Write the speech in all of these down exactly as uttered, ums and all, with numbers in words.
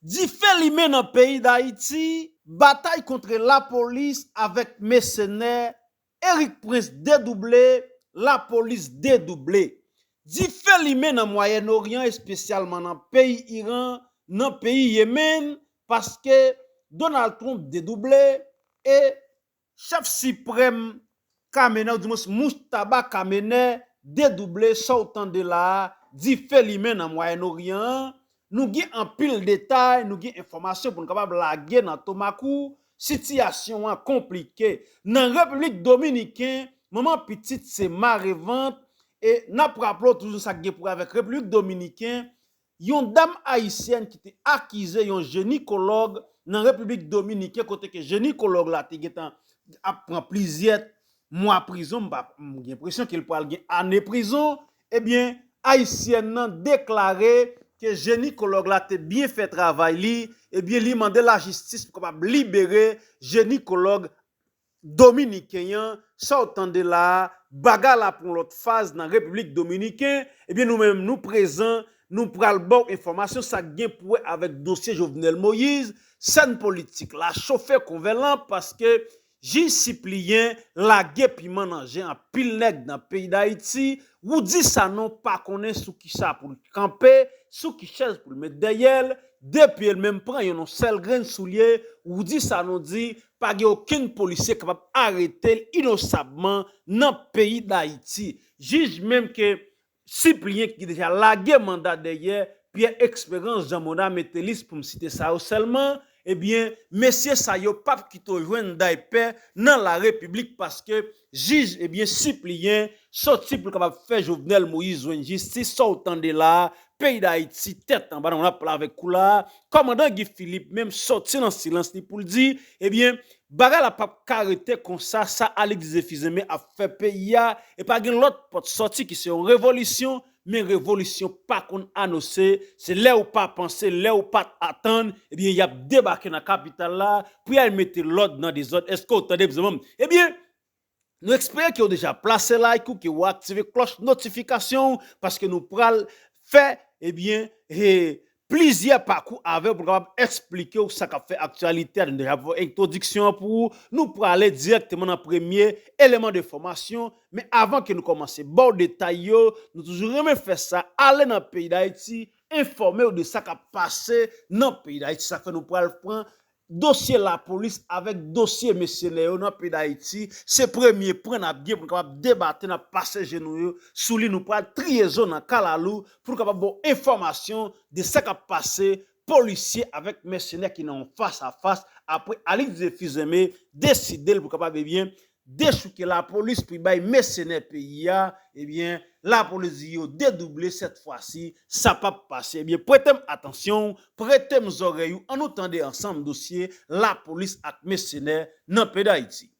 Dife limen nan peyi Dayiti, batay kont lapolis avèk mesenè, Eric Prince dedouble, lapolis dedouble. Dife limen nan Mwayèn Oryan, espesyalman nan peyi Iran, nan peyi Yemen, paske Donald Trump dedouble e chèf siprèm Kamenè, oudimwens Moujtaba Kamenè, dedouble. Sa w tande la a, dife limen nan Mwayèn Oryan an. Nou gen anpil detay, nou gen enfòmasyon pou n kapab lage nan tomak ou. Sitiyasyon an konplike. Nan Repiblik Dominiken, manman pitit se marevant. E n ap raple w toujou sa k gen pou wè avèk Repiblik Dominiken, yon dam ayisyèn ki te akize yon jenikològ nan Repiblik Dominiken, kote ke jenikològ la te gentan ap pran plizyè mwa prizon, m pa, m gen enpresyon ke l pral gen ane prizon, ebyen, ayisyèn nan deklare ke jenikològ la te byen fè travay li, ebyen, li mande lajistis pou kapab libere jenikològ dominiken an. Sa w tande la a, bagay la pran lòt faz nan Repiblik Dominiken. Ebyen, nou menm, nou prezan, nou pral ba w enfòmasyon sa k gen pou wè avèk dosye Jovenel Moïse. Sèn politik la chofe konvèlan paske jij sipliyen lage piman nan je anpil nèg nan peyi Dayiti. Roudy Sanon pa konnen sou kisa pou l kanpe, sou ki chèz pou l met dèyè l. Depi l menm pran yon, yon sèl grenn soulye, Roudy Sanon di pa gen okenn polisye kapab arete l inosabman nan peyi Dayiti. Jij menm ke sipliyen ki deja lage manda dèyè, Pierre Espérance, Jean Mona, Mételus, pou m site sa yo sèlman, ebyen, mesye sa yo p ap kite w jwenn daypè nan larepiblik paske jij, ebyen, sipliyen soti pou l kapab fè Jovenel Moïse jwenn jistis. Sa w tande la a, peyi Dayiti, tèt anba, nan w ap pale avèk ou la a, kòmandan Guy Philippe menm soti nan silans li pou l di, ebyen, bagay la p ap ka rete konsa, sa Alix Défis-Aimé ap fè peyi a, e pa gen lòt pòt sòti ki se yon revolisyon, men revolisyon pa konn anonse, se lè ou pa panse, lè ou pa t atann, ebyen, y ap debake nan kapital la pou y al mete lòd nan dezòd. Èske w tande, zanmi m? Ebyen, nou espere ke w deja plase like ou, ke w aktive klòch notifikasyon ou, paske nou pral fè, ebyen, e, plizyè pakou avè w pou n kapab eksplike w sa k ap fè aktyalite a. Nou deja fè entwodiksyon an pou ou. Nou prale dirèkteman nan premye eleman de enfòmasyon. Men avan ke nou kòmanse ba w detay yo, nou toujou renmen fè sa, ale nan peyi Dayiti, enfòme w de sa k ap pase nan peyi Dayiti. Sa fè nou pral pran dosye lapolis avèk dosye mèsenè yo nan peyi Dayiti. Se premye pwen n ap gen pou n kapab debate, n ap pase je nou yo sou li, nou pral triye zo nan kalalou pou n kapab ba w enfòmasyon de sa k ap pase, polisye avèk mèsenè ki nan yon fas a fas apre Alix Défis-Aimé deside l pou kapab, ebyen, dechouke lapolis pou y bay mèsenè peyi a, ebyen, lapolis di yo dedouble sèt fwa si, sa p ap pase. Ebyen, prete m atansyon w, prete m zòrèy ou, ann nou tande ansanm dosye lapolis ak mèsenè nan peyi Dayiti.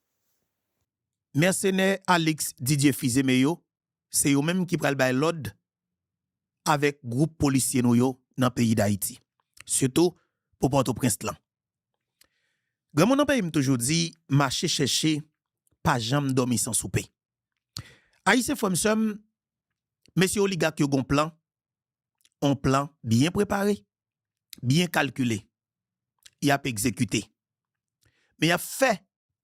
Mèsenè Alix Didier Fils-Aimé yo, se yo menm ki pral bay lòd avèk gwoup polisye nou yo nan peyi Dayiti, sitou pou Pòtoprens lan. Granmoun nan peyi m toujou di, mache chèche, pa janm dòmi san soupe. Ayisyen frè m, sè m, mesye oligak yo gon plan, on plan byen prepare, byen kalkile. Y ap egzekite. Men y ap fè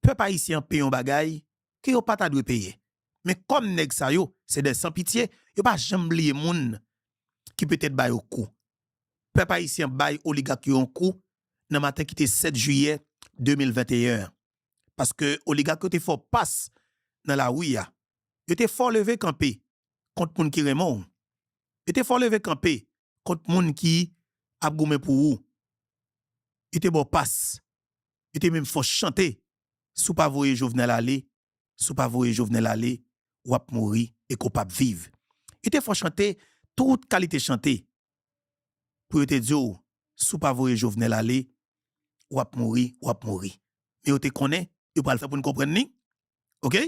pèp ayisyen an peye yon bagay ke yo pa ta dwe peye. Men kòm nèg sa yo, se dè san pitye, yo pa janm bliye moun ki petèt ba yo kou. Pèp ayisyen bay oligak yo yon kou nan maten ki te sèt jiyè de mil venteyen an. Paske oligak yo te fè w pas nan lari a. Yo te fè w leve kanpe kont moun ki renmen w. Yo te fè w leve kanpe kont moun ki ap goumen pou ou. Yo te ba w pas. Yo te menm fè w chante, si w pa voye Jovenel ale, si w pa voye Jovenel ale, w ap mouri e ke w p ap viv. Yo te fè w chante tout kalite chante pou yo te di w, si w pa voye Jovenel ale, w ap mouri, w ap mouri. Men yo te konnen, yo pral fè pou n konprann li. Oke?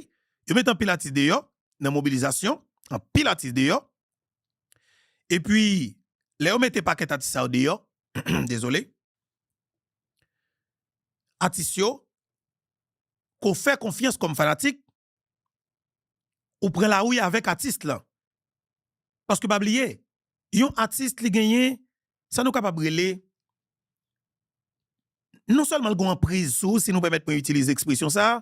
Yo mete anpil atis deyò nan mobilizasyon, anpil atis deyò. Epi, lè yo mete pakèt atis sa yo deyò, dezole, atis yo, ke w fè konfyans kòm fanatik, ou pran lari avèk atis lan. Paske pa bliye, yon atis li genyen sa nou kapab rele non sèlman l gen yon anpriz sou ou, si nou pèmèt mwen itilize ekspresyon sa a,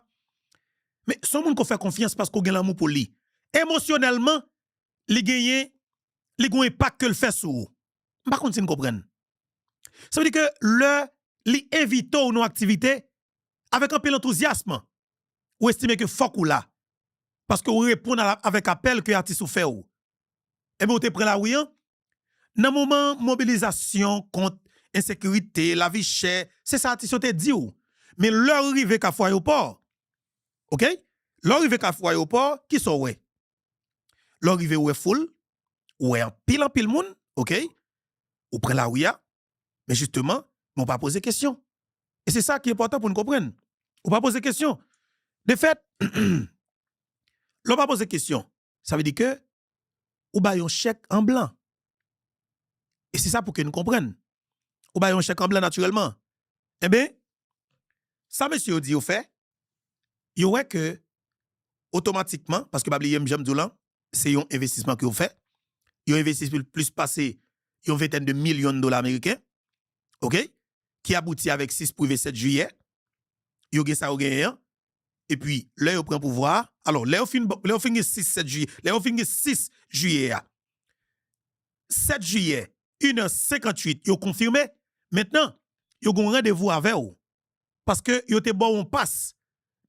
men se yon moun ke w fè konfyans paske w gen lanmou pou li. Emosyonèlman, li genyen, li gen yon enpak ke l fè sou ou. M pa konn si n konprann. Sa vle di ke lè li envite w nan yon aktivite, avèk anpil antouzyasm, ou estime ke fòk ou la, paske ou reponn a, avèk apèl ke atis ou fè w. Ebyen, ou te pran lari an, nan moman mobilizasyon kont ensekirite, lavi chè, se sa atis yo te di w. Men lè w rive Kafou Ayewopò, oke? Lè w rive Kafou Ayewopò, kisa w wè? Lè w rive, ou wè foul, ou wè anpil, anpil moun, oke? Ou pran lari a, men jisteman, men ou pa poze kesyon. E se sa ki enpòtan pou n konprann. Ou pa poze kesyon. Defèt, lè w pa poze kesyon, sa vle di ke ou bay yon chèk an blan. E se sa pou ke n konprann. Ou bay yon chèk an blan natirèlman. Enben, sa mesye yo di yo fè, yo wè ke otomatikman, paske pa bliye m janm di w lan, se yon envestisman ke yo fè. Yo envesti plis, plis pase yon ventèn de milyon dola ameriken, oke, ki abouti avèk sis pou rive sèt jiyè. Yo gen sa yo genyen an. Epi, lè yo pran pouvwa a, alò, lè yo fin, lè yo fin gen sis, sèt jiyè, lè yo fin gen sis jiyè a, sèt jiyè, inè senkanntuit, yo konfime. Mentnan, yo gen yon randevou avè w. Paske yo te ba w yon pas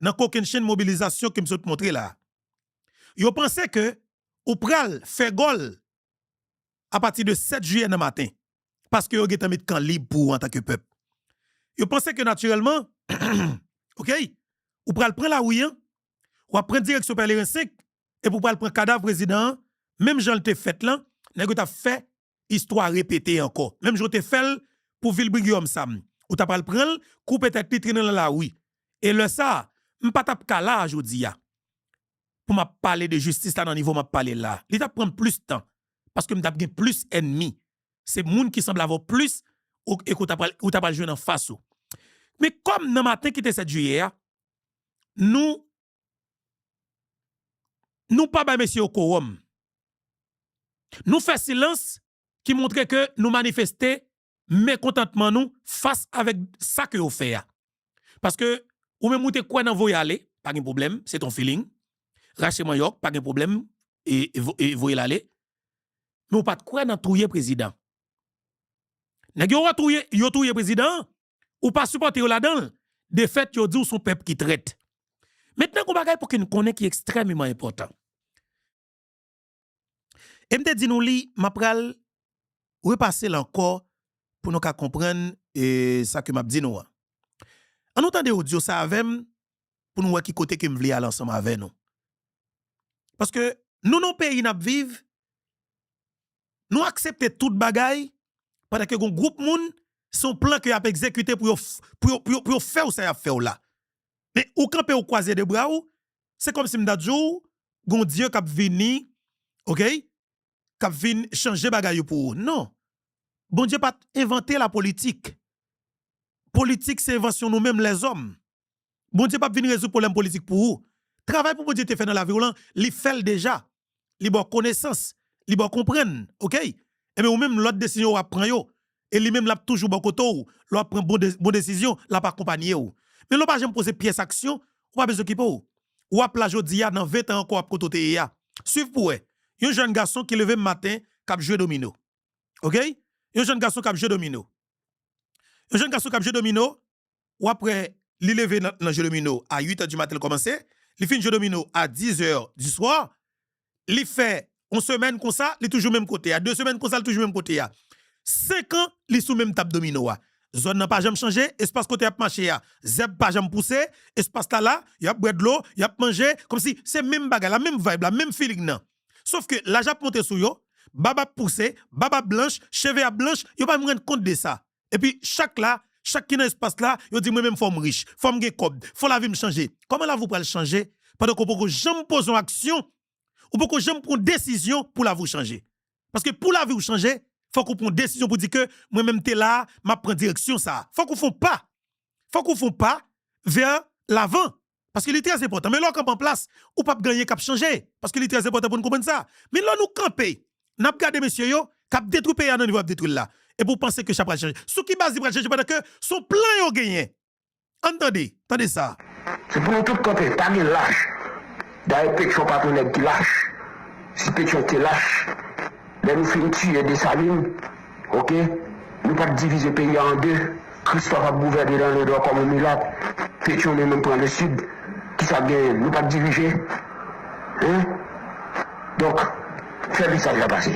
nan kokennchenn mobilizasyon ke m sot montre la. Yo panse ke ou pral fè gòl apati de sèt jiyè nan maten, paske yo gentan met kan lib pou ou antanke pèp. Yo panse ke natirèlman, oke, ou pral pran lari an, w ap pran direksyon Pèleren senk, epi w pral pran kadav prezidan an, menm jan l te fèt lan, nèg yo t ap fè istwa repete ankò. Menm jan w te fè l pou Vilbrigiyòm Sam, ou ta pral pran l, koupe tèt li, trennen l nan lari. E lè sa a, m pa t ap ka la a jodi a pou m ap pale de jistis la nan nivo m ap pale l la. Li t ap pran m plis tan, paske m t ap gen plis ènmi. Se moun ki sanble avè w plis, ou, e ke w ta pral, ou ta pral jwenn anfas ou. Men kòm nan maten ki te sèt jiyè a, nou, nou pa bay mesye yo kowòm. Nou fè silans ki montre ke nou manifeste mekontantman nou fas avèk sa ke yo fè a. Paske ou menm ou te kwè nan voye ale, pa gen pwoblèm, se t on feeling. Rache manyòk, pa gen pwoblèm, e, e vo-, e voye l ale. Men ou pa t kwè nan touye prezidan. Nèg yo wè touye, yo touye prezidan an, ou pa sipòte yo ladan l. Defèt, yo di w se yon pèp ki trèt. Mentnan, gon bagay pou ke n konnen ki ekstrèmeman enpòtan. E m te di nou li, m ap pral repase l ankò pou nou ka konprann, e, sa ke m ap di nou an. Ann nou tande odyo sa avè m pou nou wè ki kote ke m vle al ansanm avè nou. Paske nou nan yon peyi n ap viv, nou aksepte tout bagay, pandan ke gon gwoup moun, se yon plan ke y ap egzekite pou yo f-, pou yo, pou yo, pou yo fè w sa y ap fè w la. Men ou kanpe, ou kwaze de bra w, se kòmsi m ta di w, gon Dye k ap vini, oke, k ap vin chanje bagay yo pou ou. Non. Bondye pa t envante lapolitik. Politik se envansyon nou menm lèzòm. Bondye p ap vin rezoud pwoblèm politik pou ou. Travay pou Bondye te fè nan lavi w lan, li fè l deja. Li ba w konesans, li ba w konprann, oke? Enben, ou menm, lòt desizyon w ap pran yo, e li menm, l ap toujou bò kote w. Lè w ap pran bon de-, bon desizyon, l ap akonpanye w. Men lè w pa janm poze pyès aksyon, ou pa bezwen okipe w. W ap la jodi a, nan ven tan ankò, w ap kote w te ye a. Swiv pou w wè. Yon jèn gason ki leve maten, k ap jwe domino. Oke? Yon jèn gason k ap jwe domino. Yon jèn gason k ap jwe domino, w ap wè, li leve nan, nan jwe domino a uit è di maten, l kòmanse, li fin jwe domino a diz è di swa, li fè yon semèn konsa, li toujou menm kote a, de semèn konsa, li toujou menm kote a. Senk an, li sou menm tab domino a. Zòn nan pa janm chanje, espas kote y ap mache a, zèb pa janm pouse, espas la la, y ap bwè dlo, y ap manje, kòmsi se menm bagay la, menm vibe la, menm feeling nan. Sof ke laj ap monte sou yo, bab ap pouse, bab ap blanch, cheve ap blanch, yo pa menm rann kont de sa. Epi chak la, chak ki nan espas la, yo di mwen menm fò m rich, fò m gen kòb, fò lavi m chanje. Kòman lavi w pral chanje pandan ke w poko janm poze yon aksyon, ou poko janm pran yon desizyon pou lavi w chanje? Paske pou lavi w chanje, fòk ou pran yon desizyon pou di ke mwen menm m te la a, m ap pran direksyon sa a. Fòk ou fè yon pa. Fòk ou fè yon pa vè lavan. Paske li trè enpòtan. Men lè w kanpe an plas, ou p ap gen anyen k ap chanje. Paske li trè enpòtan pou n konprann sa. Men lè nou kanpe, n ap gade mesye yo k ap detwi peyi a nan nivo y ap detwi l la. epi w panse ke sa pral chanje. Sou ki baz li pral chanje pandan ke se yon plan yo genyen? Ann tande, tande sa. Se pou nou tout kanpe, pa gen lach. Dayè, Petyon pa t yon nèg ki lach. Si Petyon te lach, lè nou fin tiye Desalin, oke, nou pa t divize peyi a an de. Kristòf ap gouvène nan ledwa kòm yon milat. Petyon li menm pran lesid. Kisa k genyen? Nou pa t dirije. Hein? Donk, fè mesaj la pase.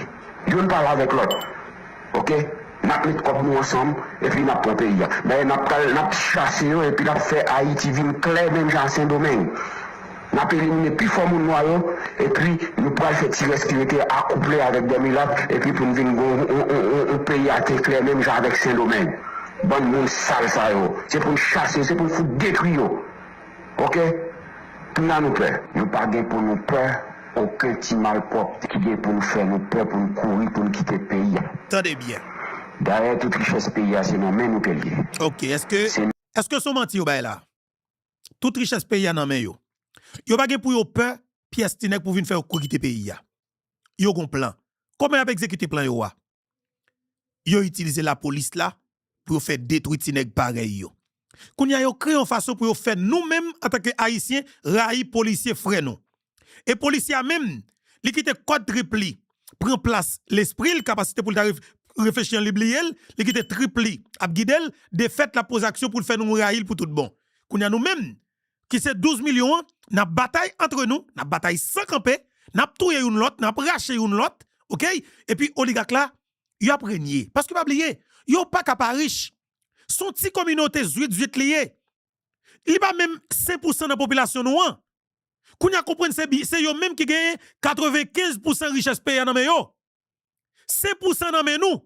Youn pale avèk lòt. Oke? N ap met kòb nou ansanm, epi n ap pran peyi a. Dayè, n ap pral, n ap chase yo, epi n ap fè Ayiti vin klè menm jan a Sendomeng. N ap elimine pi fò moun nwa yo, epi nou pral fè ti rès ki rete akouple avèk dè milat, epi pou n vin gon yon, yon, yon, yon peyi a te klè menm jan avèk Sendomeng. Bann moun sal sa yo, se pou n chase yo, se pou n fout detwi yo. Oke? Kounya nou pè. Nou pa gen pou nou pè okenn ti malpwòpte ki gen pou nou fè nou pè pou n kouri, pou n kite peyi a. Tande byen. Dayè, tout richès peyi a se nan men nou ke l ye. Oke, èske, se èske se yon manti yo bay la? Tout richès peyi a nan men yo. Yo pa gen pou yo pè pyès ti nèg pou vin fè yo kouri kite peyi a. Yo gon plan. Kòman y ap egzekite plan yo a? Yo itilize lapolis la pou yo fè detwi ti nèg parèy yo. Kounya yo kreye yon fason pou yo fè nou menm antanke Ayisyen rayi polisye frè nou. E polisye a menm, li kite kòd trip li pran plas lespri l, kapasite pou l ta ref-, reflechi an li bliye l, li kite trip li ap gide l, defèt l ap poze aksyon pou l fè nou rayi l pou tout bon. Kounya nou menm, ki se douz milyon an, n ap batay antre nou, n ap batay san kanpe, n ap touye youn lòt, n ap rache youn lòt, oke? Epi oligak la, y ap renye. Paske pa bliye, yo pa ka pa rich. Se yon ti kominote zwit zwit li ye. Li pa menm senk pousan nan popilasyon nou an. Kounya konprann se bi-, se yo menm ki genyen katrevenkenz pousan richès peyi a nan men yo. Senk pousan nan men nou.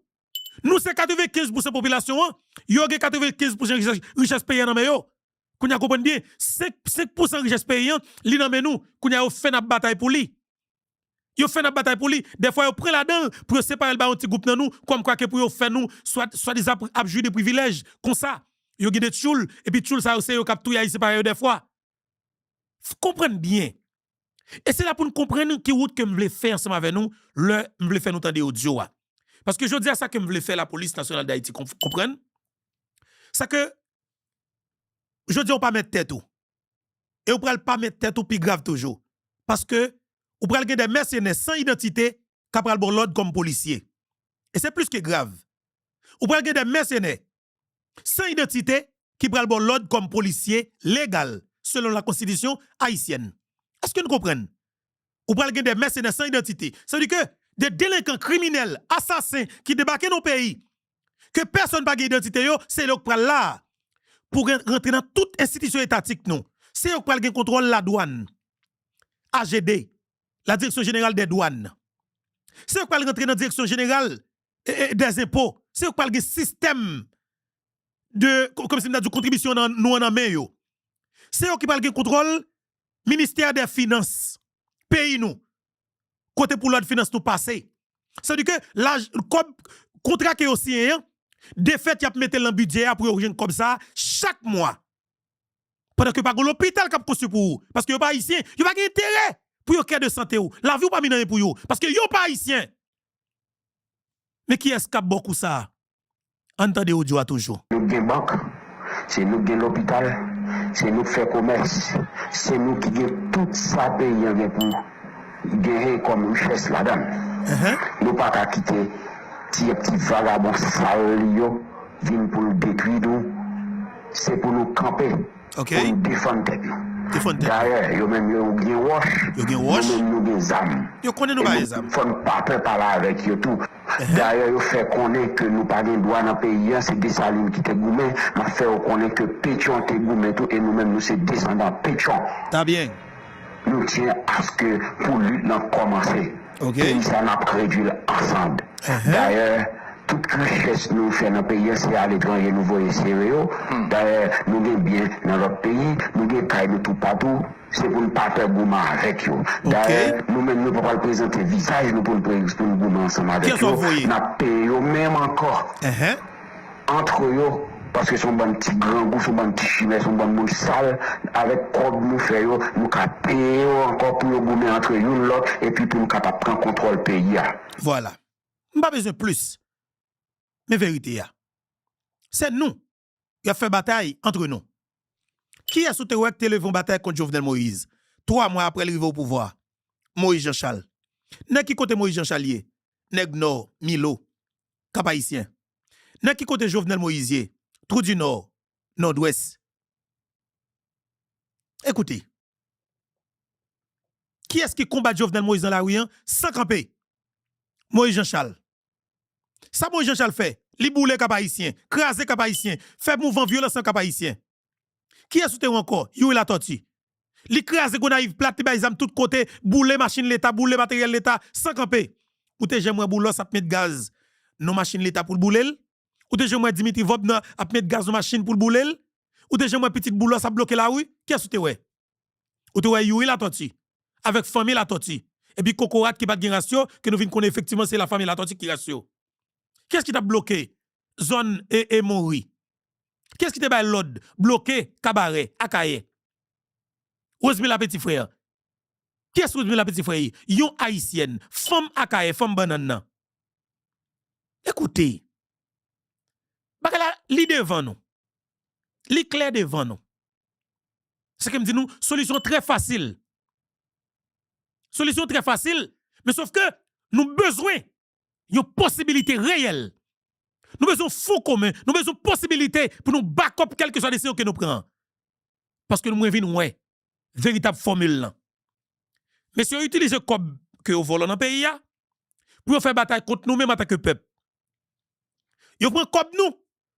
Nou se katrevenkenz pousan popilasyon an, yo gen katrevenkenz pousan richès, richès peyi a nan men yo. Kounya konprann byen, senk, senk pousan richès peyi an, li nan men nou. Kounya yo fè n ap batay pou li. Yo fè n ap batay pou li. Dèfwa yo pran ladan l pou yo separe l ba yon ti gwoup nan nou, kòmkwa ke pou yo fè nou swa, swadizan ap, ap jwi de privilèj. Konsa, yo gen de tchoul, epi tchoul sa yo se yo k ap touye Ayisyen parèy yo dèfwa. F-, konprann byen. E se la pou n konprann ki wout ke m vle fè ansanm avè nou, lè m vle fè nou tande odyo a. Paske jodi a sa ke m vle fè Lapolis Nasyonal d Ayiti konf-, konprann, sa ke jodi a ou pa mèt tèt ou. E ou pral pa mèt tèt ou pi grav toujou. Paske ou pral gen de mèsenè san idantite k ap pral ba w lòd kòm polisye. E se plis ke grav. Ou pral gen de mèsenè san idantite ki pral ba w lòd kòm polisye legal selon la konstitisyon ayisyèn. Èske nou konprann? Ou pral gen de mèsenè san idantite. Sa vle di ke de delenkan, kriminèl, asasen ki debake nan yon peyi, ke pèsonn pa gen idantite yo, se yo k pral la pou ren-, rantre nan tout enstitisyon etatik nou. Se yo k pral gen kontwòl ladwàn, A G D, la Direction Générale des Douanes. Se yo k pral rantre nan Direksyon Jeneral, e, e, dè Zenpo. Se yo k pral gen sistèm de, ko-, kòmsi m ta di w, kontribisyon nan, nou an nan men yo. Se yo ki pral gen kontwòl Ministè dè Finans peyi nou, kote pou lòd finans nou pase. Sa vle di ke laj-, kòb, kontra ke yo siyen an, defèt y ap mete l nan bidjè a pou yo jwenn kòb sa a chak mwa. Pandan ke pa gen lopital k ap konstwi pou ou. Paske yo pa ayisyen, yo pa gen enterè pou yo kè de sante w. Lavi w pa vin anyen pou yo. Paske yo pa ayisyen. Men kiyès k ap ba w kou sa a? Ann tande odyo a toujou. Nou k gen bank, se nou k gen lopital, se nou k fè komès, se nou ki gen tout sa peyi an gen pou genyen kòm richès ladan l. Nou pa ka kite ti, ti vagabon sal li yo vin pou l detwi nou. Se pou nou kanpe, pou n defann tèt nou. Dayè, yo menm yo gen wòch, nou menm nou gen zam. E nou menm fò n pa pè pale avèk yo tou. Dayè, yo fè konnen ke nou pa gen dwa nan peyi an, se Desalin ki te goumen, m ap fè yo konnen ke Petyon te goumen tou, e nou menm nou se desandan Petyon. Nou tyen aske pou lit lan kòmanse. Peyi sa n ap redwi l ansanm. Dayè, tout richès nou fè nan peyi an, se aletranje nou voye sere yo. Dayè, nou gen byen nan lòt peyi, nou gen kay nou toupatou. Se pou n pa pè goumen avèk yo. Dayè, nou menm nou pa pral prezante vizaj nou pou n pre-, pou n goumen ansanm avèk yo. N ap peye yo menm ankò. Antre yo, paske se yon bann ti grangou, se yon bann ti chimè, se yon bann moun sal. Avèk kòb nou fè yo, nou ka peye yo ankò pou yo goumen antre youn lòt, epi pou nou kapab pran kontwòl peyi a. Vwala. M pa bezwen plis. Men verite a. Se nou. Y ap fè batay antre nou. Kiyès ou te wè ki te leve yon batay kont Jovenel Moïse? Twa mwa apre l rive o pouvwa. Moïse Jean Charles. Nèg ki kote Moïse Jean Charles ye? Nèg Nò, Milo, Kap Ayisyen. Nèg ki kote Jovenel Moïse ye? Trou di Nò, Nòdwès. Ekoute. Kiyès ki konbat Jovenel Moïse nan lari an san kanpe? Moïse Jean Charles. Sa Moïse Jean Charles fè? Li boule Kap Ayisyen, kraze Kap Ayisyen, fè mouvman vyolans nan Kap Ayisyen. Kiyès ou te wè ankò? Youri Latortue. Li kraze Gonayiv plat, li bay zam tout kote, boule machin Leta, boule materyèl Leta, san kanpe. Ou te janm wè Boulos ap met gaz nan machin Leta pou l boule l? Ou te janm wè Dimitri Vorbe nan ap met gaz nan machin pou l boule l? Ou te janm wè pitit Boulos ap bloke lari? Kiyès ou te wè? Ou te wè Youri Latortue, avèk fanmi Latortue, epi kokorat ki pa t gen ras yo, ke nou vin konnen efektivman se lafanmi Latortue ki ras yo. Kiyès ki t ap bloke zòn e, e Monri? Kiyès ki te bay lòd bloke Kabarè, Akayè? Rosemila Petit Frère. Kiyès Rosemila Petit Frère ye? Yon Ayisyèn, fanm Akayè, fanm bannann nan. Ekoute, bagay la, li devan nou. Li klè devan nou. Se ke m di nou, solisyon trè fasil. Solisyon trè fasil, men sof ke nou bezwen yon posibilite reyèl. Nou bezwen fon komen, nou bezwen posibilite pou nou back up kèlkeswa desizyon ke nou pran. Paske nou mwen vin wè veritab fòmil lan. Mesye yo itilize kòb ke yo vòlò nan peyi a pou yo fè batay kont nou menm antanke pèp. Yo pran kòb nou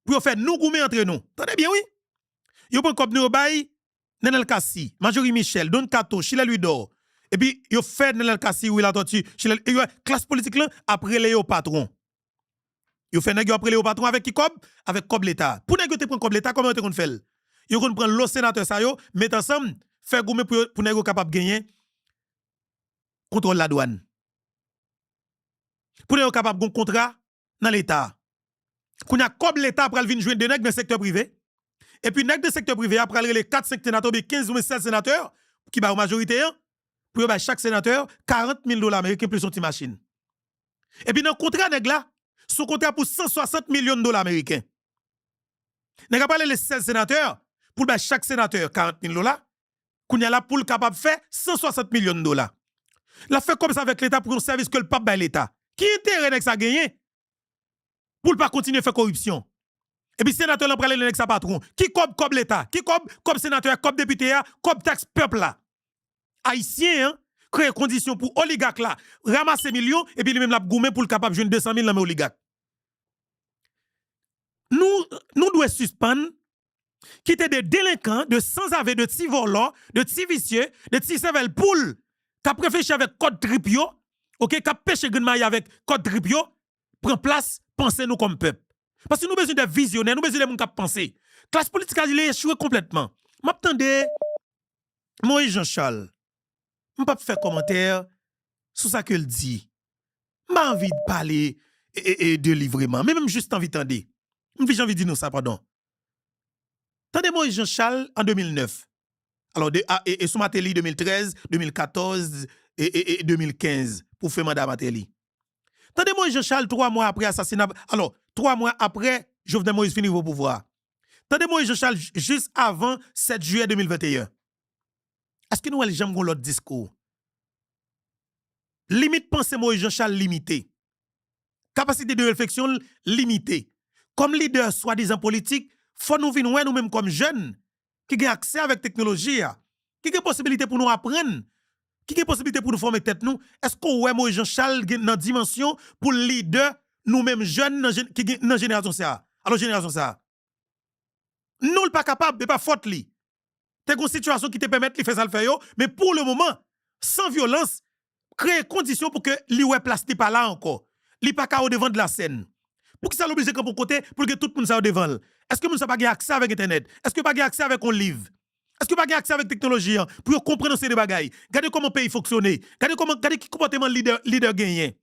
pou yo fè nou goumen antre nou. Tande byen, wi. Yo pran kòb nou, yo bay Nenel Cassy, Marjorie Michel, Don Kato, Chilè Louidor. Epi yo fè Nenel Cassy, Youri Latortue, Chilè, e yo, klas politik lan ap rele yo patwon. Yo fè nèg yo ap rele yo patwon avèk ki kòb? Avèk kòb Leta. Pou nèg yo te pran kòb Leta, kòman yo te konn fè l? Yo konn pran lo senatè sa yo, met ansanm, fè goumen pou yo, pou nèg yo kapab genyen kontwòl ladwàn. Pou nèg yo kapab gon kontra nan Leta. Kounye a, kòb Leta pral vin jwenn de nèg nan sektè prive. Epi nèg nan sektè prive a pral rele kat, senk senatè oubyen kenz oubyen sèz senatè ki ba yo majorite an, pou yo bay chak senatè karant mil dola ameriken plis yon ti machin. Epi nan kontra nèg la, se yon kontra pou san swasant milyon dola ameriken. Nèg la pral rele sèz senatè pou l bay chak senatè karant mil dola. Kounye a la, pou l kapab fè san swasant milyon dola. L ap fè kòb sa avèk Leta pou yon sèvis ke l p ap bay Leta. Ki enterè nèg sa genyen pou l pa kontinye fè koripsyon? Epi senatè lan pral rele nèg sa patwon. Ki kòb, kòb Leta? Ki kòb, kòb senatè a, kòb depite a, kòb taks pèp la? Ayisyen an kreye kondisyon pou oligak la ranmase milyon, epi li menm l ap goumen pou l kapab jwenn de san mil nan men oligak. Nou, nou dwe sispann kite de delenkan, de sanzave, de ti vòlò, de ti visye, de ti sèvèl poul k ap reflechi avèk kòd trip yo, oke, k ap peche grenn mayi avèk kòd trip yo, pran plas panse nou kòm pèp. Paske nou bezwen de vizyonè, nou bezwen de moun k ap panse. Klas politik la, li echwe konplètman. M ap tande Moïse Jean Charles. M p ap fè kòmantè sou sa ke l di. M pa anvi pale e, e, e, de li vreman, men, men m jis anvi tande. M jis anvi di nou sa, padon. Tande Moïse Jean Charles an de mil nèf. Alò, de, a, e, e sou Martelly de mil trèz, de mil katòz, e, e, e de mil kenz, pou fen manda Martelly. Tande Moïse Jean Charles twa mwa apre asasina, alò, twa mwa apre Jovenel Moïse fin rive o pouvwa. Tande Moïse Jean Charles j-, jis avan sèt jiyè de mil venteyen. Èske nou wè l janm gon lòt diskou? Limit panse Moïse Jean Charles limite. Kapasite de refleksyon l limite. Kòm lidè swadizan politik, fò nou vin wè nou menm kòm jèn ki gen aksè avèk teknoloji a, ki gen posibilite pou nou aprann, ki gen posibilite pou nou fòme tèt nou. Èske w wè Moïse Jean Charles gen nan dimansyon pou l lidè nou menm jèn nan jen-, ki gen nan jenerasyon sa a? Alò jenerasyon sa a. Non, l pa kapab, e pa fòt li. Te gon sitiyasyon ki te pèmèt li fè sa l fè yo, men pou le moman, san vyolans, kreye kondisyon pou ke li wè plas li pa la ankò. Li pa ka odevan de la sèn. Poukisa l oblije kanpe yon kote pou l gen tout moun sa yo devan l? Èske moun sa pa gen aksè avèk entènèt? Èske yo pa gen aksè avèk yon liv? Èske yo pa gen aksè avèk teknoloji an pou yo konprann yon seri de bagay? Gade kòman peyi fonksyone. Gade kòman, gade ki konpòteman lidè, lidè genyen.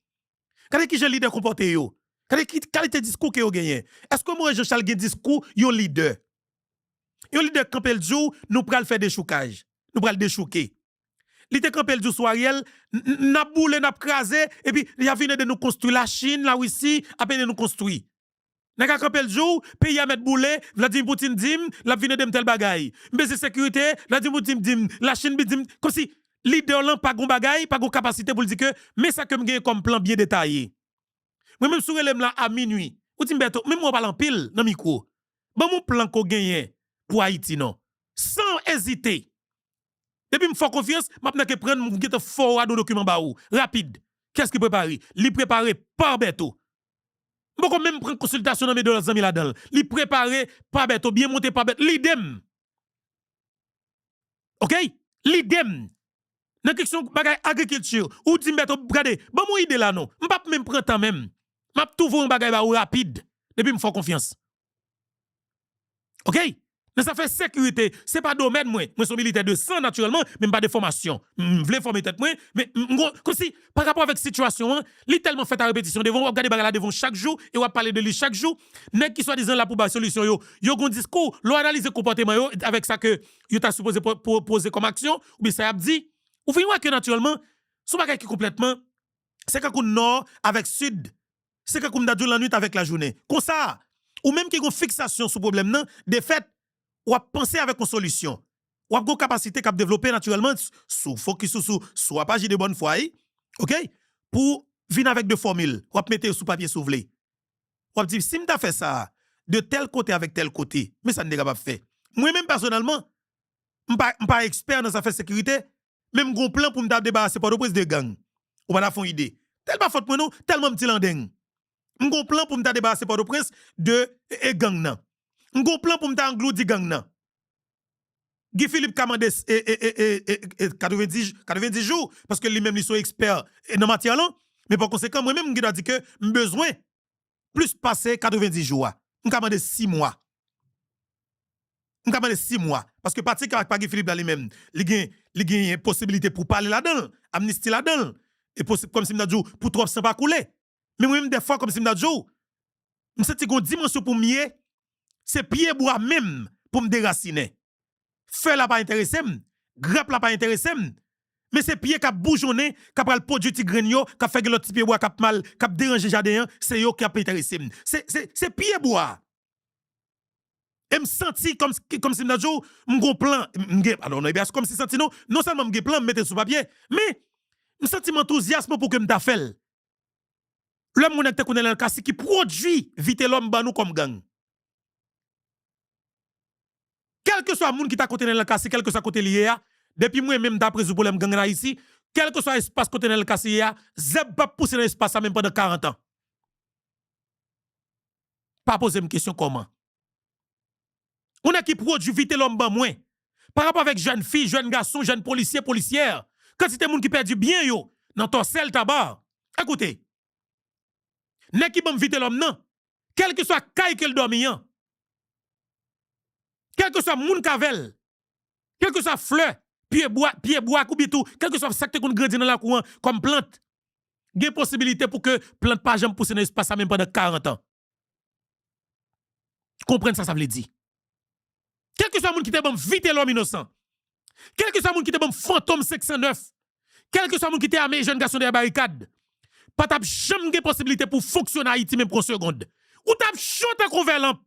Gade kijan lidè konpòte yo. Gade ki kalite diskou ke yo genyen. Èske Moïse Jean Charles gen diskou yon lidè? Yon lidè k kanpe l di w, nou pral fè dechoukaj. Nou pral dechouke. Li te kanpe l di w sou Ariel, n-, n-, n ap boule, n ap kraze, epi y ap vin ede nou konstwi. Lachin, Larisi ap ede nou konstwi. Nèg la kanpe l di w, peyi a mèt boule, Vladimir Putin di m, l ap vin ede m tèl bagay. M bezwen sekirite, Vladimir Putin di m, Lachin di m, kòmsi lidè w lan pa gon bagay, pa gon kapasite pou l di ke, men sa ke m genyen kòm plan byen detaye. Mwen menm si w rele m la a minui, ou di m, Bèto, menm mwen w pale anpil nan mikwo. Ban m yon plan ke w genyen pou Ayiti non. San ezite. Depi m fè w konfyans, m ap nan ke pran, m gentan fè w ado dokiman ba ou. Rapid. Kiyès ki prepare? Li prepare pa Bèto. M poko menm pran konsiltasyon nan men de lòt zanmi ladan l. Li prepare pa Bèto, byen monte pa Bèto. Lide m. Oke? Lide m. Nan kesyon bagay agrikilti, ou di m, Bèto, gade, ban m yon ide la non. M p ap menm pran tan menm. M ap tou voye yon bagay ba ou rapid. Depi m fè w konfyans. Oke? Nan zafè sekirite, se pa domèn mwen. Mwen se yon militè de san natirèlman, men m pa de fòmasyon. M vle fòme tèt mwen, men m gon, kòmsi, pa rapò avèk sitiyasyon an, li tèlman fèt a repetisyon devan w, w ap gade bagay la devan w chak jou, e w ap pale de li chak jou. Nèg ki swadizan la pou bay solisyon yo, yo gon diskou, lè w analize konpòteman yo, avèk sa ke yo ta sipoze po-, po-, poze kòm aksyon, oubyen sa y ap di, ou vin wè ke natirèlman, se yon bagay ki konplètman, se kankou nò avèk sid, se kankou m ta di w lannwit avèk lajounen. Konsa, ou menm ki gon fiksasyon sou pwoblèm nan, defèt, w ap panse avèk yon solisyon. W ap gon kapasite k ap devlope natirèlman s-, si w fokis ou sou, si w ap aji de bòn fwa, wi, oke? Pou vin avèk de fòmil, w ap mete yo sou papye si w vle. W ap di, si m ta fè sa, de tèl kote avèk tèl kote, men sa n te kapab fè. Mwen menm pèsonèlman, m pa, m pa ekspè nan zafè sekirite, men m gon plan pou m ta debarase Pòtoprens de gang. Ou pa ta fè yon ide. Tèl pa fòt mwen non, tèlman m ti landeng. M gon plan pou m ta debarase Pòtoprens de, e, e, gang nan. M gon plan pou m ta angloudi gang nan. Guy Philippe ka mande, e, e, e, e, e, e, katrevendis, katrevendis jou, paske li menm li se yon ekspè, e, nan matyè lan. Men pa konsekan, mwen menm, m gen dwa di ke m bezwen plis pase katrevendis jou a. M ka mande sis mwa. M ka mande sis mwa. Paske pati Kavak pa Guy Philippe la li menm, li gen, li genyen posibilite pou pale ladan l, amnisti ladan l, e posib kòmsi m ta di w pou twòp san pa koule. Men mwen menm, dèfwa, kòmsi m ta di w, m santi gon dimansyon pou m ye, se pye bwa menm pou m derasinen. Fèy la pa enterese m, grap la pa enterese m, men se pye k ap boujonnen, k ap pral pwodui ti grenn yo, k ap fè gen lòt ti pye bwa k ap mal, k ap deranje jaden an, se yo k ap enterese m. Se, se, se pye bwa. E m santi kòm, kòmsi m ta di w, m gon plan, m gen, alò, non, e byen, kòmsi santi non, non sèlman m gen plan, m mete l sou papye, men m santi m antouzyasman pou ke m ta fè l. Lè m wè nèg tankou Nenel Cassy ki pwodui Vitelhomme ban nou kòm gang. Kèlkeswa moun ki ta kote Nenel Cassy, kèlkeswa kote li ye a, depi mwen menm m ta ap rezoud pwoblèm gang an Ayiti, kèlkeswa espas kote Nenel Cassy ye a, zèb p ap pouse nan espas sa menm pandan karant an. Pa poze m kesyon kòman. Yon nèg ki pwodui Vitelhomme ban mwen, pa rapò avèk jèn fi, jèn gason, jèn polisye, polisyè, kantite moun ki pèdi byen yo nan Tòsèl, Taba. Ekoute, nèg ki ban m Vitelhomme nan, kèlkeswa kay ke l dòmi an, kèlkeswa moun k avè l, kèlkeswa flè, pye bwa, pye bwa, oubyen tou, kèlkeswa sa k te konn grandi nan lakou an kòm plant, gen posibilite pou ke plant pa janm pouse nan espas sa menm pandan karant an. Konprann sa sa vle di. Kèlkeswa moun ki te ban m Vitelhomme Innocent, kèlkeswa moun ki te ban m Fantom senk san nèf, kèlkeswa moun ki te ame jèn gason dèyè barikad, pa t ap janm gen posibilite pou fonksyone Ayiti menm pou yon segonn. Ou t ap cho tankou yon vè lanp.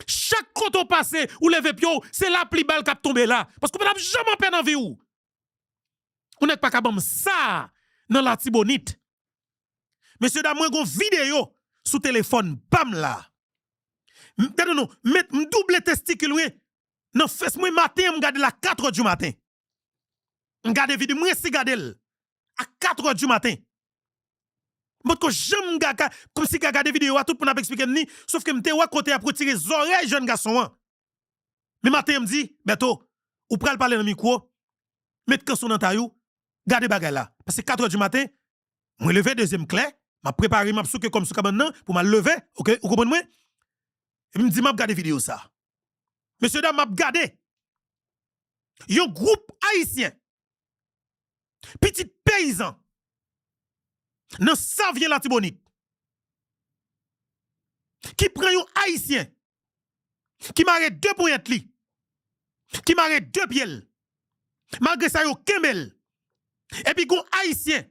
Chak kote w pase, ou leve pye w, se lapli bal k ap tonbe la. Paske w pa t ap janm anpè nan vi w. Yon nèg pa ka ban m sa nan Latibonit. Mesye dam, mwen gon videyo sou telefòn pa m la. M, tande non, met, m double testikil wi. Nan fès mwen maten an, m gade l a katrè di maten. M gade videyo, m resi gade l a katrè di maten. M potko janm ga-, ga-, kòmsi ga-, gade videyo a, tout moun ap eksplike m ni, sòf ke m te wè kote y ap retire zòrèy jèn gason an. Men maten an, m di, Bèto, ou pral pale nan mikwo, met kanson nan tay ou, gade bagay la. Paske katrè di maten, mwen leve, dezyèm klè, m ap prepare, m ap souke kò m sou kabann nan pou m al leve, oke, ou konprann mwen? Epi m di, m ap gade videyo sa. Mesye dam, m ap gade. Yon gwoup ayisyen, pitit peyizan, nan Savyen Latibonit, ki pran yon ayisyen, ki mare de ponyèt li, ki mare de pye l, malgre sa yo kenbe l. Epi gon ayisyen,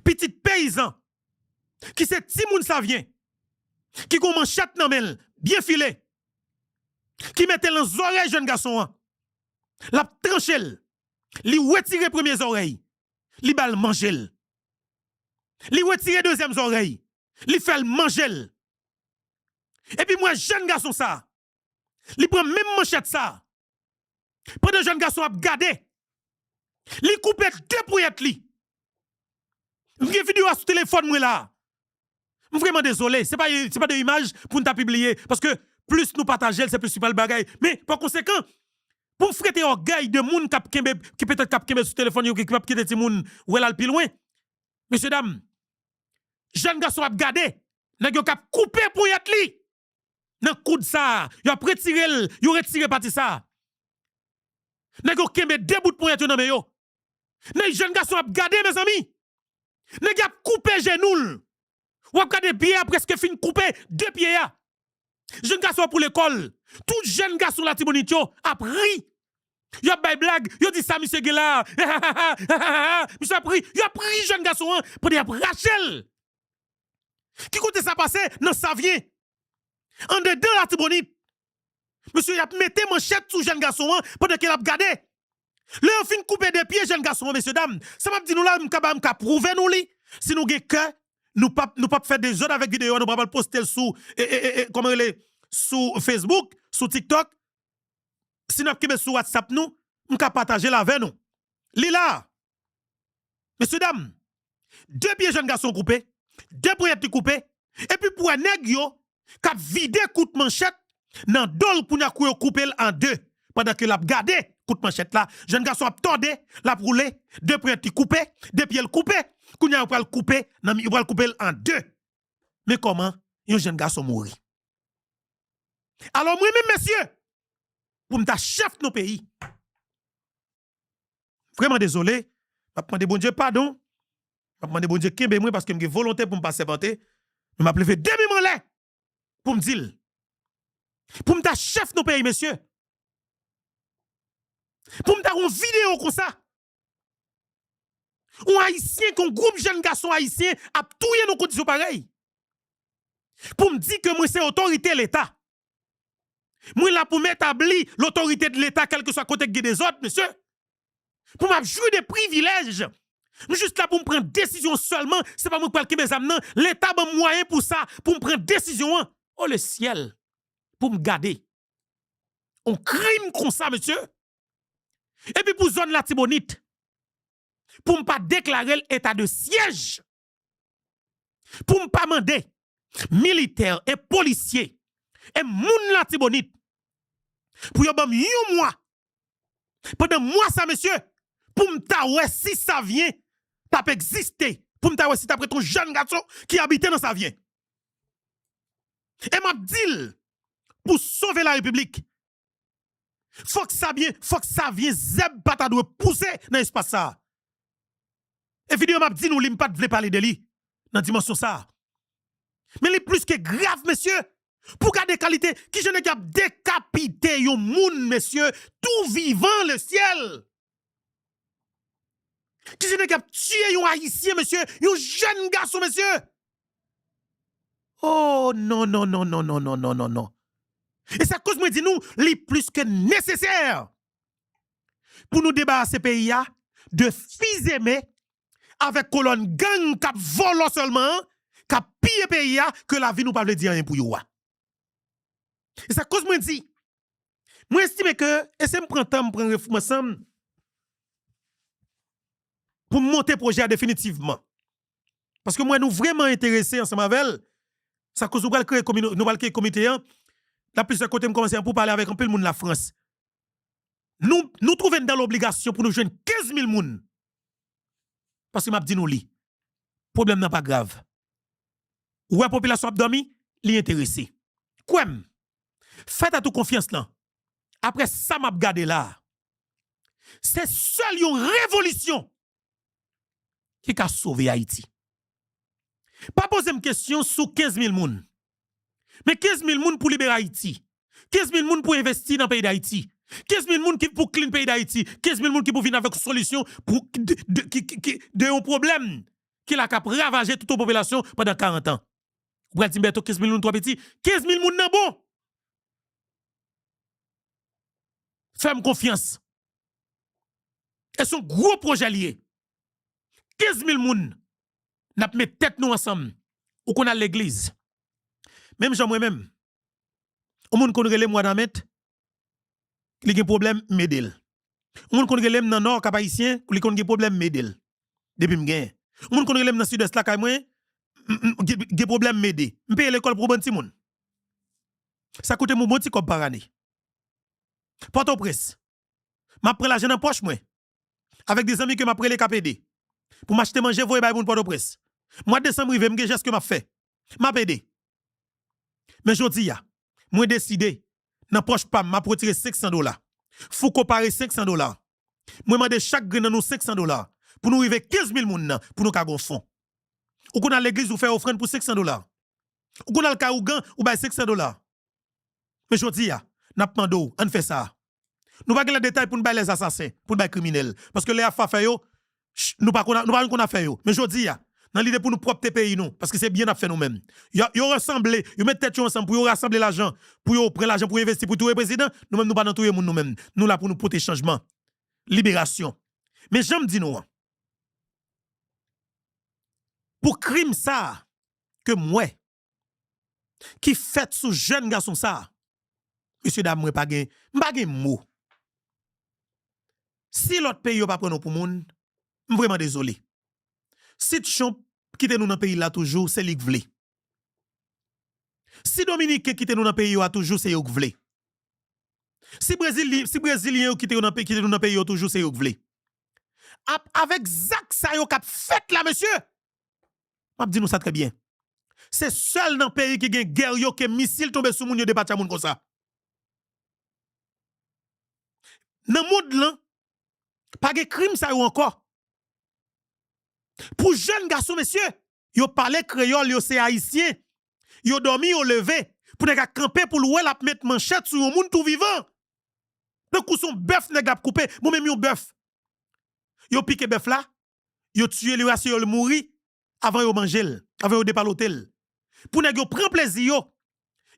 pitit peyizan, ki se timoun Savyen, ki gon manchèt nan men l, byen file, ki mete l nan zòrèy jèn gason an. L ap tranche l. Li retire premye zòrèy. Li ba l manje l. Li retire dezyèm zòrèy. Li fè l manje l. Epi m wè jèn gason sa a, li pran menm manchèt sa a. Pandan jèn gason ap gade, li koupe de ponyèt li. M gen videyo a sou telefòn mwen la. M vrèman dezole. Se pa, se pa de imaj pou n ta pibliye. Paske plis nou pataje l, se plis li pral bagay. Men, pa konsekan, pou m frete ògèy de moun k ap kenbe, ki petèt k ap kenbe sou telefòn yo, ki, ki p ap kite timoun wè l al pi lwen. Mesye dam, jèn gason ap gade, nèg yo k ap koupe ponyèt li. Nan koud sa a, y ap retire l, yo retire pati sa a. Nèg yo kenbe de bout ponyèt yo nan men yo. Nèg jèn gason ap gade, mezanmi. Nèg y ap koupe jenou l. W ap gade pye a prèske fin koupe de pye a. Jèn gason ap pou lekòl. Tout jèn gason Latibonit yo ap ri. Y ap bay blag, yo di sa misye gen la. Misye ap ri, y ap ri jèn gason an pandan y ap rache l. Ki kote sa pase? Nan Savyen. Andedan Latibonit. Mesye, y ap mete manchèt sou jèn gason an pandan ke l ap gade. Lè yo fin koupe de pye jèn gason an, mesye dam, sa m ap di nou la, m ka ba, m ka pwouve nou li. Si nou gen kè, nou p ap, nou p ap fè dezòd avèk videyo a, nou p ap al poste l sou, e, e, e, e, kòman rele, sou Facebook, sou TikTok. Si n ap kenbe sou WhatsApp nou, m ka pataje l avè nou. Li la. Mesye dam, de pye jèn gason koupe, de ponyèt li koupe, epi pou wè nèg yo k ap vide kout manchèt nan do l kounye a kou yo koupe l an de. Pandan ke l ap gade kout manchèt la, jèn gason ap tòde, l ap woule, de ponyèt li koupe, de pye l koupe, kounye a yo pral koupe, nan, yo pral koupe l an de. Men kòman yon jèn gason mouri. Alò mwen menm, mesye, pou m ta chèf nou peyi, vrèman dezole, m ap mande Bondye padon, m ap mande Bondye kenbe mwen paske m gen volonte pou m pa sèvante, men m ap leve de men m anlè pou m di l. Pou m ta chèf nou peyi, mesye. Pou m ta gon videyo konsa. Yon Ayisyen, ke yon gwoup jèn gason ayisyen ap touye nan kondisyon parèy. Pou m di ke mwen se otorite Leta. Mwen la pou m etabli lotorite de Leta, kèlkeswa kote k gen dezòd, mesye. Pou m ap jwi de privilèj. M jis la pou m pran desizyon sèlman. Se pa mwen k pral kenbe zam nan. Leta ban m mwayen pou sa, pou m pran desizyon an. O le syèl. Pou m gade. On krim konsa, mesye. Epi pou zòn Latibonit, pou m pa deklare l eta de syèj, pou m pa mande militè e polisye e moun Latibonit pou yo ban m yon mwa. Pandan mwa sa, mesye, pou m ta wè si Savyen t ap egziste, pou m ta wè si t ap ret yon jèn gason ki abite nan Savyen. E m ap di l, pou sove larepiblik, fòk Savyen, fòk Savyen, zèb pa ta dwe pouse nan espas sa a. E videyo m ap di nou li, m pa t vle pale de li nan dimansyon sa a. Men li plis ke grav, mesye. Pou gade kalite, kijan nèg ap dekapite yon moun, mesye, tou vivan, le syèl. Kijan nèg ap tiye yon Ayisyen, mesye, yon jèn gason, mesye. Oh, non, non, non, non. E sa koz mwen di nou, li plis ke nesesè pou nou debarase peyi a de fizeme avèk kolòn gang k ap vòlò sèlman an, k ap piye peyi a, ke lavi nou pa vle di anyen pou yo a. E sa koz mwen di, mwen estime ke, e se m pran tan, m pran refou m ansanm pou m monte pwojè a definitivman. Paske m wè nou vrèman enterese ansanm avè l. Sa koz nou pral kreye komino-, nou pral kreye komite an. Nan plizyè kote m kòmanse pou pale avèk anpil moun Lafrans. Nou, nou twouve n dan lobligasyon pou nou jwenn kenz mil moun. Paske m ap di nou li. Pwoblèm nan pa grav. Ou wè popilasyon ap dòmi, li enterese. Kwè m, fè tèt ou konfyans lan. Apre sa m ap gade la a, se sèl yon revolisyon ki ka sove Ayiti. Pa poze m kesyon sou kenz mil moun. Men kenz mil moun pou libere Ayiti. Kenz mil moun pou envesti nan peyi Dayiti. Kenz mil moun ki pou clean peyi Dayiti. Kenz mil moun ki pou vin avèk solisyon pou, de, de, ki, ki, ki, de yon pwoblèm ki la k ap ravaje tout yon popilasyon pandan karant an. Ou pral di m, Bèto, kenz mil moun twò piti. Kenz mil moun nan bon. Fè m konfyans. E se yon gwo pwojè li ye. Kenz mil moun, n ap met tèt nou ansanm. Ou konn al legliz. Menm jan mwen menm. Yon moun konn rele m Wanament, li gen pwoblèm, m ede l. Yon moun konn rele m nan Nò, Kap Ayisyen, li konn gen pwoblèm, m ede l. Depi m genyen. Yon moun konn rele m nan Sidès lakay mwen, m, m, gen, gen pwoblèm, m ede. M peye lekòl pou yon bann timoun. Sa koute m yon bon ti kòb pa ane. Pòtoprens. M ap pran lajan nan pòch mwen. Avèk de zanmi ke m ap rele k ap ede. Pou m achte manje, voye bay moun Pòtoprens. Mwa desanm rive, m gen jès ke m ap fè. M ap ede. Men jodi a, mwen deside, nan pòch pa m, m ap retire senk san dola. Fouco pare senk san dola. Mwen mande chak grenn nan nou senk san dola. Pou nou rive kenz mil moun nan, pou nou ka gon fon. Ou konn al legliz, ou fè ofrann pou senk san dola. Ou konn al kay ougan, ou bay senk san dola. Men jodi a, n ap mande w, ann fè sa. Nou pa gen lè detay pou n bay lèzasasen, pou n bay kriminèl. Paske lè y ap fè afè yo, ch-, nou pa konn, nou pa konn afè yo. Men jodi a, nan lide pou nou pwòpte peyi nou, paske se byen n ap fè nou menm. Yo, yo rasanble, yo met tèt yo ansanm pou yo rasanble lajan, pou yo pran lajan, pou yo envesti, pou touye prezidan, nou menm nou pa nan touye moun nou menm. Nou la pou nou pote chanjman, liberasyon. Men jan m di nou an, pou krim sa a ke m wè, ki fèt sou jèn gason sa a, mesye dam, mwen pa gen, m pa gen mo. Si lòt peyi yo pa pran nou pou moun, m vrèman dezole. Si Trump kite nou nan peyi la toujou, se li k vle. Si Dominiken kite nou nan peyi yo a toujou, se yo k vle. Si Brezil, si Brezilyen yo kite yo nan pe-, kite nou nan peyi yo toujou, se yo k vle. Ap, avèk zak sa yo k ap fèt la, mesye, m ap di nou sa trè byen. Se sèl nan peyi ki gen gè yo ke misil tonbe sou moun, yo depatcha moun konsa. Nan mond lan, pa gen krim sa yo ankò. Pou jèn gason, mesye, yo pale kreyòl, yo se ayisyen. Yo dòmi, yo leve. Pou nèg la kanpe pou l wè l ap met manchèt sou yon moun tou vivan. Tankou se yon bèf nèg la ap koupe. Bon, menm yon bèf. Yo pike bèf la, yo tiye li, yo asire l mouri, avan yo manje l, avan yo depalote l. Pou nèg yo pran plezi yo,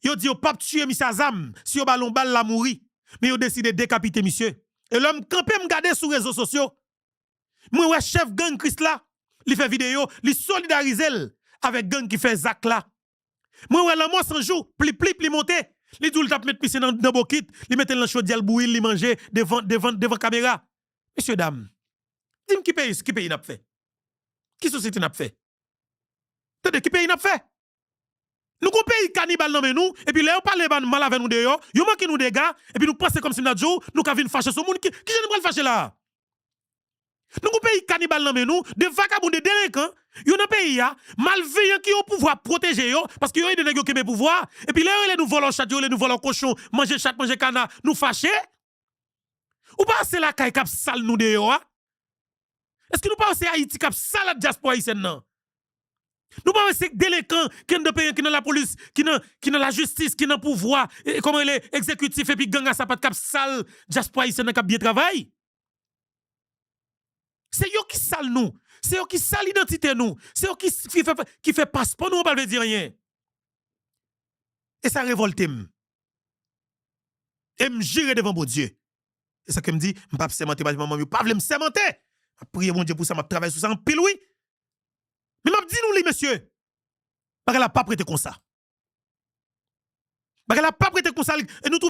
yo di yo p ap tiye misye a zam, si yo ba l yon bal, l a mouri. Men yo deside dekapite misye. E lè m kanpe, m gade sou rezo sosyo, mwen wè chèf gang Krisla, li fè videyo, li solidarize l avèk gang ki fè zak la. Mwen wè Lanmò San Jou, plip plip, li monte, li di w li t ap met misye nan, nan bokit, li mete l nan chodyè, l bouyi l, li manje devan, devan, devan kamera. Mesye dam, di m ki peyi, ki peyi n ap fè? Ki sosyete n ap fè? Tande, ki peyi n ap fè? Nou gon peyi kanibal nan men nou, epi lè yo pale ba n mal avè nou deyò, yo manke nou dega, epi nou panse kòmsi m ta di w, nou ka vin fache sou moun. Ki, kijan nou pral fache la a? Nou gon peyi kanibal nan men nou, de vagabon, de delenkan, yo nan peyi a, malveyan ki o pouvwa pwoteje yo, paske yo ede nèg yo kenbe pouvwa a, epi lè yo rele nou vòlò chat, yo rele nou vòlò kochon, manje chat, manje kana, nou fache? Ou pa wè se lakay k ap sal nou deyò a? Èske nou pa wè se Ayiti k ap sal dyaspora ayisyèn nan? Nou pa wè se delenkan ki anndan peyi an, ki nan lapolis, ki nan, ki nan lajistis, ki nan pouvwa, e, e, kòman rele, egzekitif, epi gang a sapat k ap sal dyaspora ayisyèn nan k ap byen travay? Se yo ki sal nou. Se yo ki sal idantite nou. Se yo ki, ki fè, ki fè paspò nou an pa vle di anyen. E sa revòlte m. E m jire devan Bondye. Se sa ke m di, m p ap sèmante, paske manman m yo pa vle m sèmante. M ap priye Bondye pou sa, m ap travay sou sa anpil, wi. Men m ap di nou li, mesye. Bagay la p ap rete konsa. Bagay la p ap rete konsa, e nou